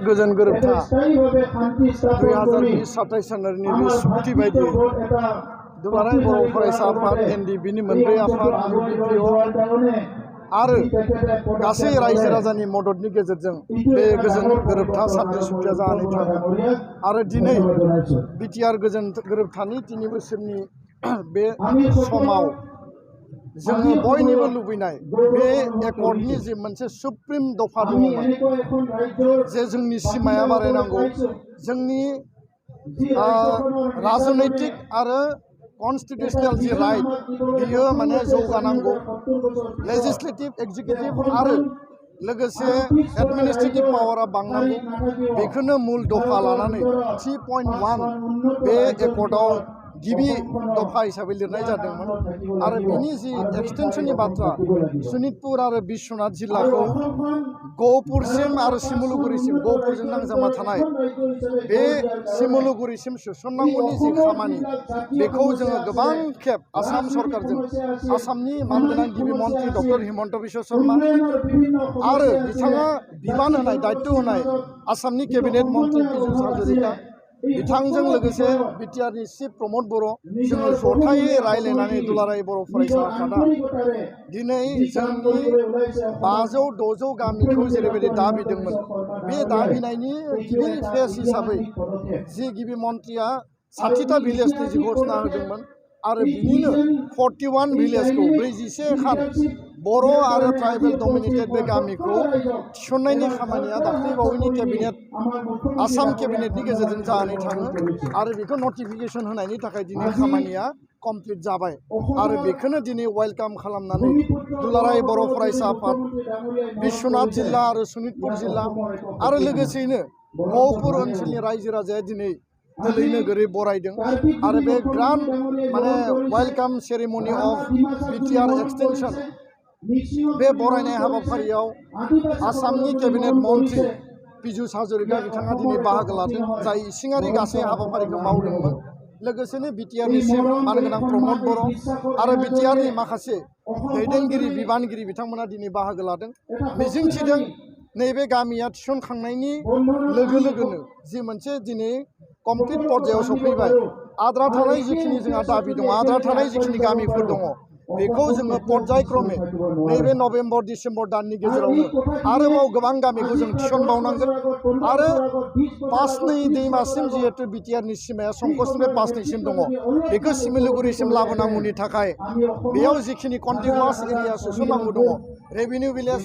गोजोन गोरोबथा 2020-27 साननि सुक्ति बायदियै दुलाराय बर' फरायसा आफाद एनडिबिनि मोनब्रै आफाद UBPO आरो गासै रायजो राजानि मददनि गेजेरजों बे गोजोन गोरोबथा सान्थि सुक्तिया जानानै थाङो आरो दिनै बिटिआर गोजोन गोरोबथानि 3 बोसोरनि बे समाव जोङो बयनिबो लुबैनाय बे एकर्डनि जि मोनसे सुप्रिम दफा दङमोन जे जोंनि सिमाया बारायनांगौ जोंनि राजनैतिक आरो कन्स्टिट्यूशनल जि राइट बियो माने जौगानांगौ लेजिस्लेटिव एक्जिक्यूटिव आरो लोगोसे एडमिनिस्ट्रेटिव पावारा बांनांगौ बेखौनो मूल दफा लानानै 3.1 बे एकर्डआव गिबि दफा हिसाबै लिरनाय जादोंमोन आरो बिनि जि एक्सटेनसननि बाथ्रा सनितपुर आरो बिश्वनाथ जिल्लाखौ गहपुरसिम आरो सिमुलुगुरिसिम गहपुरजों नांजाबना थानाय बे सिमुलुगुरिसिम सोसननांगौनि जि खामानि बेखौ जोङो गोबां खेब आसाम सरकारजों आसामनि मानगोनां गिबि मन्त्रि डक्टर हिमन्त बिश्व शर्मा आरो बिथाङा बिबान होनाय दायित्व होनाय आसामनि केबिनेट मन्त्रि पीयूष हाजरिका बिथांजों लोगोसे बिटिआरनि चिफ प्रमद बर' जोङो जथायै रायलायनानै दुलाराय बर' फरायसा आफादा दिनै जोंनि 500-600 गामिखौ जेरैबायदि दाबिदोंमोन बे दाबिनायनि गिबि फेज हिसाबै जि गिबि मन्त्रिया 60टा भिलेजनि जि घोषणा होदोंमोन आरो बिनिनो 41 भिलेजखौ 41 खान बर' आरो ट्राइबेल डमिनेटेड बे गामिखौ थिसननायनि खामानिया दाख्लैबावैनि केबिनेट आसाम केबिनेटनि गेजेरजों जानानै थाङो आरो बेखौ नटिफिकेशन होनायनि थाखाय दिनै खामानिया कमप्लिट जाबाय आरो बेखौनो दिनै वेलकाम खालामनानै दुलाराय बर' फरायसा आफाद बिश्वनाथ जिल्ला आरो सनितपुर जिल्ला आरो लोगोसेयैनो गहपुर ओनसोलनि रायजो राजाया दिनै दोलै नोगोरै बरायदों आरो बे ग्रान्ड माने welcome ceremony of BTR extension बे बरायनाय हाबाफारियाव आसामनि केबिनेट मन्त्रि पीयूष हाजरिका बिथाङा दिनै बाहागो लादों जाय इसिङारि गासै हाबाफारिखौ मावदोंमोन लोगोसेनो बिटिआरनि चिफ मानगोनां प्रमद बर' आरो बिटिआरनि माखासे दैदेनगिरि बिबानगिरि बिथांमोना दिनै बाहागो लादों मिजिंथिदों नैबे गामिया थिसनखांनायनि लोगो लोगोनो जि मोनसे दिनै कमप्लिट पर्यायाव सफैबाय आद्रा थानाय जिखिनि जोंहा दाबि दङ आद्रा थानाय जिखिनि गामिफोर दङ बेखौ जोङो पर्यायक्रमे नैबे नभेम्बर डिसेम्बर दाननि गेजेरावनो आरोबाव गोबां गामिखौ जों थिसनबावनांगोन आरो पासनै दैमासिम जिहेतु बिटिआरनि सिमाया संकसनिफ्राय पासनैसिम दङ बेखौ सिमिलुगुरिसिम लाबोनांगौनि थाखाय बेयाव जिखिनि कन्टिगुवास एरिया सोसननांगौ दङ revenue village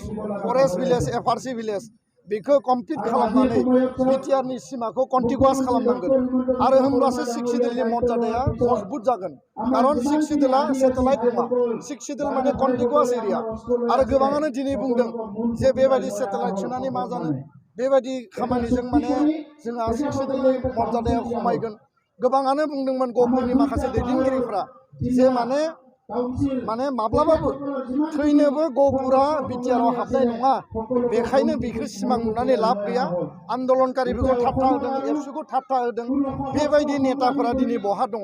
forest village FRC village बेखौ कमप्लिट खालामनानै बिटिआरनि सिमाखौ कन्टिगुवास खालामनांगोन आरो होमब्लासो सिक्सिडोलनि मर्यादाया मजबुत जागोन खारन सिक्सिडोला सेटेलाइट नङा सिक्सिडोल माने कन्टिगुवास एरिया आरो गोबाङानो दिनै बुंदों जे बेबायदि सेटेलाइट सोनानै मा जानो बेबायदि खामानिजों माने जोंहा सिक्सिडोलनि मर्यादाया खमायगोन गोबाङानो बुंदोंमोन गहपुरनि माखासे दैदेनगिरिफ्रा जे माने माब्लाबाबो थैनोबो गहपुरा बिटिआराव हाबनाय नङा बेखायनो बेखौ सिमां नुनानै लाब गैया आन्दलनकारिफोरखौ थाबथा होदों एबसुखौ थाबथा होदों बेबायदि नेताफोरा दिनै बहा दङ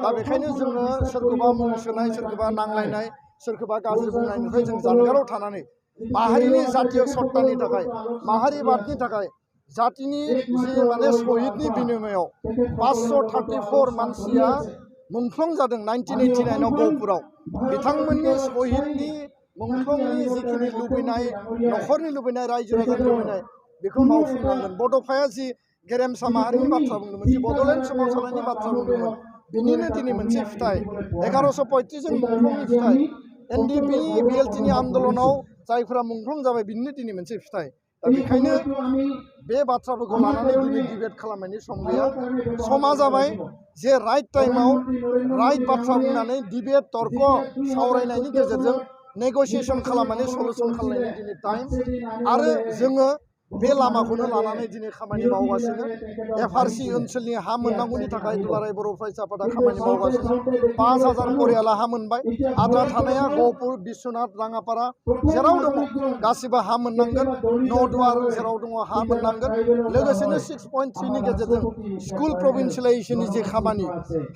दा बेखायनो जोङो सोरखौबा मुं सोनाय सोरखौबा नांलायनाय सोरखौबा गाज्रि बुंनायनिफ्राय जों जानगाराव थानानै माहारिनि जातीय सत्तानि थाखाय माहारिबादनि थाखाय जातिनि जि माने शहीदनि बिनिमयाव 534 मानसिया मुंख्लं जादों 1989 गहपुराव बिथांमोननि शहीदनि मुंख्लंनि जिखिनि लुबैनाय नखरनि लुबैनाय रायजो राजानि लुबैनाय बेखौ मावफुंनांगोन बड'फाया जि गेरेमसा माहारिनि बाथ्रा बुंदोंमोन जि बड'लेण्ड सोमावसारनायनि बाथ्रा बुंदोंमोन बिनिनो दिनै मोनसे फिथाइ 1135 जन मुंख्लंनि फिथाइ एनडिपि बिएलटिनि आन्दलनाव जायफोरा मुंख्लं जाबाय बिनिनो दिनै मोनसे फिथाइ दा बेखायनो बे बाथ्राफोरखौ लानानै दिनै डिबेट खालामनायनि सम गैया समा जाबाय जे राइट टाइमाव राइट बाथ्रा बुंनानै डिबेट तर्क सावरायनायनि गेजेरजों नेगसिएसन खालामनानै सलुसन खालामनायनि दिनै टाइम आरो जोङो बे लामाखौनो लानानै दिनै खामानि मावगासिनो एफआरसि ओनसोलनि हा मोननांगौनि थाखाय दुलाराय बर' फरायसा आफादा खामानि मावगासिनो 5000 परियाला हा मोनबाय आद्रा थानाया गहपुर बिश्वनाथ राङापारा जेराव दङ गासिबो हा मोननांगोन न'दुवार जेराव दङ हा मोननांगोन लोगोसेनो 6.3 नि गेजेरजों स्कुल प्रभिन्सियलाइजेसननि जे खामानि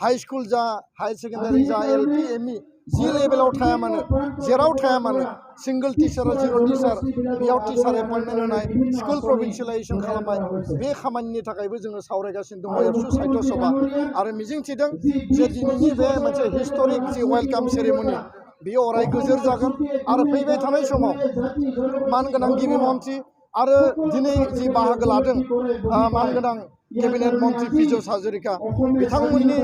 हाई स्कुल जा हाई सेकेन्डारि जा एलपि एमइ जि लेभेलाव थाया मानो जेराव थाया मानो सिंगल टिचार जिर' टिचार बेयाव टिचार एपइन्टमेन्ट होनाय स्कुल प्रभिन्सियेलाइजेसन खालामनाय बे खामानिनि थाखायबो जोङो सावरायगासिनो दङ एबसु साहित्य सभा आरो मिजिंथिदों जे दिनैनि बे मोनसे हिस्टरिक जि वेलकाम सेरेमनि बेयो अराय गोजोर जागोन आरो फैबाय थानाय समाव मानगोनां गिबि मन्थ्रि आरो दिनै जि बाहागो लादों मानगोनां केबिनेट मन्थ्रि पिजस हाजरिका बिथांमोननि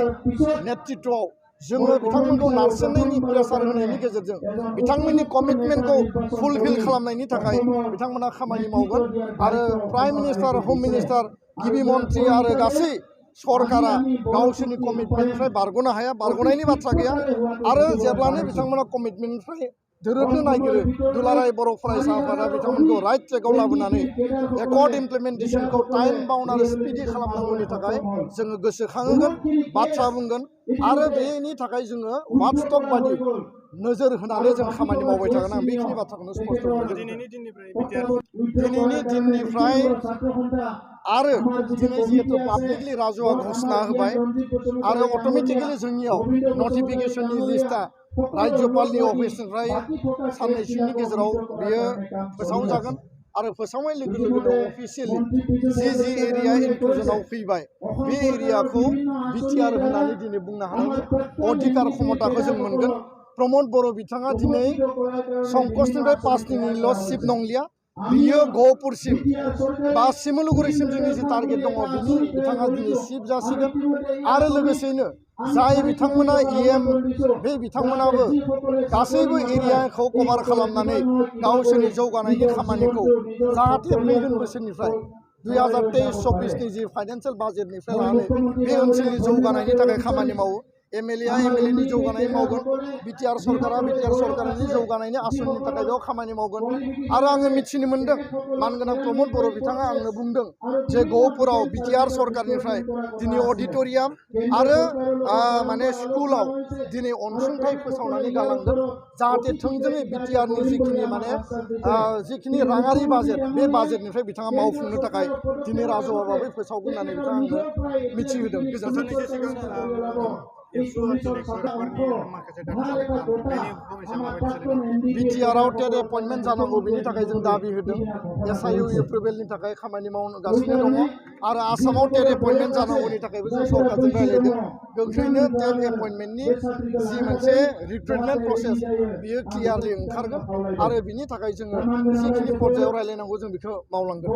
नेतृत्वआव जोङो बिथांमोनखौ नारसिननायनि प्रेसार होनायनि गेजेरजों बिथांमोननि कमिटमेन्टखौ फुलफिल खालामनायनि थाखाय बिथांमोना खामानि मावगोन आरो प्राइम मिनिस्टार हम मिनिस्टार गिबि मन्थ्रि आरो गासै सरकारा गावसोरनि कमिटमेन्टनिफ्राय बारग'नो हाया बारग'नायनि बाथ्रा गैया आरो जेब्लानो बिथांमोना कमिटमेन्टनिफ्राय दोरोदनो नागिरो दुलाराय बर' फरायसा आफादा बिथांमोनखौ राइट ट्रेकआव लाबोनानै एकर्ड इमप्लिमेन्टेसनखौ टाइम बाउन्ड आरो स्पिडि खालामनांगौनि थाखाय जोङो गोसोखांहोगोन बाथ्रा बुंगोन आरो बेनि थाखाय जोङो वाटसटक बादि नोजोर होनानै जों खामानि मावबाय थागोन आं बेखिनि बाथ्राखौनो स्पष्ट दिनैनि दिननिफ्राय आरो दिनै जिहेतु पाब्लिकलि राजुआ घोषणा होबाय आरो अट'मेटिकेलि जोंनियाव नटिफिकेसननि लिस्टआ राज्यपालनि अफिसनिफ्राय साननैसोनि गेजेराव बियो फोसावजागोन आरो फोसावनाय लोगो लोगोनो अफिसियेलि जि एरिया इनक्लुजनाव फैबाय बे एरियाखौ बिटिआर होननानै दिनै बुंनो हानायनि अधिकार क्षमताखौ जों मोनगोन प्रमद बर' बिथाङा दिनै संकसनिफ्राय पासनिल' सिट नंलिया बियो गहपुरसिम बा सिमलुगुरिसिम जोंनि जि टारगेट दङ बिनि बिथाङा दिनै सिफ जासिगोन आरो लोगोसेयैनो जाय बिथांमोना इएम बे बिथांमोनाबो गासैबो एरियाखौ कभार खालामनानै गावसोरनि जौगानायनि खामानिखौ जाहाथे फैगोन बोसोरनिफ्राय 2023-24नि जि फाइनान्सियेल बाजेटनिफ्राय लानानै बे ओनसोलनि जौगानायनि थाखाय खामानि मावो एमएलएआ एमएलएनि जौगानाय मावगोन बिटिआर सरकारा बिटिआर सरकारनि जौगानायनि आसननि थाखाय बेयाव खामानि मावगोन आरो आङो मिथिनो मोन्दों मानगोनां प्रमद बर' बिथाङा आंनो बुंदों जे गहपुराव बिटिआर सरकारनिफ्राय दिनै अडिट'रियाम आरो माने स्कुलाव दिनै अनसुंथाइ फोसावनानै गालांगोन जाहाथे थोंजोङै बिटिआरनि जिखिनि माने जिखिनि राङारि बाजेट बे बाजेटनिफ्राय बिथाङा मावफुंनो थाखाय दिनै राजौआबाबो फोसावगोन होननानै बिथाङा आंनो मिथिहोदों बिटिआरआव टेट एपइन्टमेन्ट जानांगौ बेनि थाखाय जों दाबि होदों एसआइउ एप्रुभेलनि थाखाय खामानि मावगासिनो दङ आरो आसामाव टेट एपइन्टमेन्ट जानांगौनि थाखायबो जों सरकारजों रायज्लायदों गोख्रैनो टेट एपइन्टमेन्टनि जि मोनसे रिक्रुटमेन्ट प्रसेस बियो क्लियारलि ओंखारगोन आरो बिनि थाखाय जोङो जिखिनि पर्यायाव रायज्लायनांगौ जों बेखौ मावलांगोन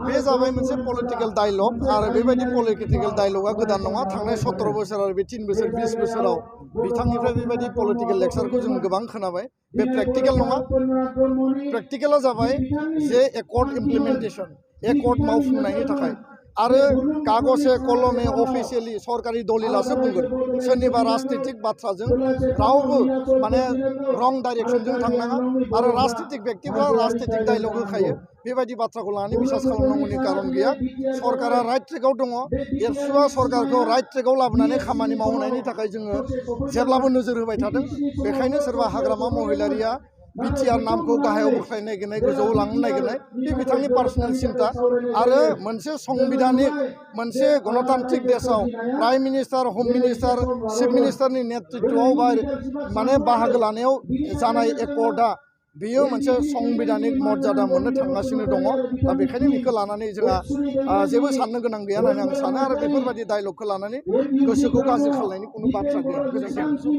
बे जाबाय मोनसे पलिटिकेल डायलग आरो बेबायदि पलिटिकेल डायलगा गोदान नङा थांनाय 17 बोसोर आरो बे 3 बोसोर 20 बोसोराव बिथांनिफ्राय बेबायदि पलिटिकेल लेक्सारखौ जों गोबां खोनाबाय बे प्रेक्टिकेल नङा प्रेक्टिकेला जाबाय जे एकर्ड इमप्लिमेन्टेसन एकर्ड मावफुंनायनि थाखाय आरो कागजे कलमे अफिसियेलि सरकारि दलिलासो बुंगोन सोरनिबा राजनितिक बाथ्राजों रावबो माने रं डाइरेक्सनजों थांनाङा आरो राजनितिक व्यक्तिफ्रा राजनितिक डायलग होखायो बेबायदि बाथ्राखौ लानानै बिसास खालामनांगौनि कारन गैया सरकारा राइट ट्रेकआव दङ एबसुआ सरकारखौ राइट ट्रेकआव लाबोनानै खामानि मावनायनि थाखाय जोङो जेब्लाबो नोजोर होबाय थादों बेखायनो सोरबा हाग्रामा महिलारिया बिटिआर नामखौ गाहायाव बोख्लायनो नागिरनाय गोजौआव लांनो नागिरनाय बे बिथांनि पार्सनेल सिन्ता आरो मोनसे संबिधानिक मोनसे गणतान्त्रिक देशआव प्राइम मिनिस्टार हम मिनिस्टार चिफ मिनिस्टारनि नेतृत्वआव माने बाहागो लानायाव जानाय एकर्डआ बेयो मोनसे संबिधानिक मर्यादा मोननो थांगासिनो दङ दा बेखायनो बेखौ लानानै जोंहा जेबो साननो गोनां गैया होननानै आं सानो आरो बेफोरबायदि डायलगखौ लानानै गोसोखौ गाज्रि खालामनायनि कुनु बाथ्रा गैया गोजोन्थों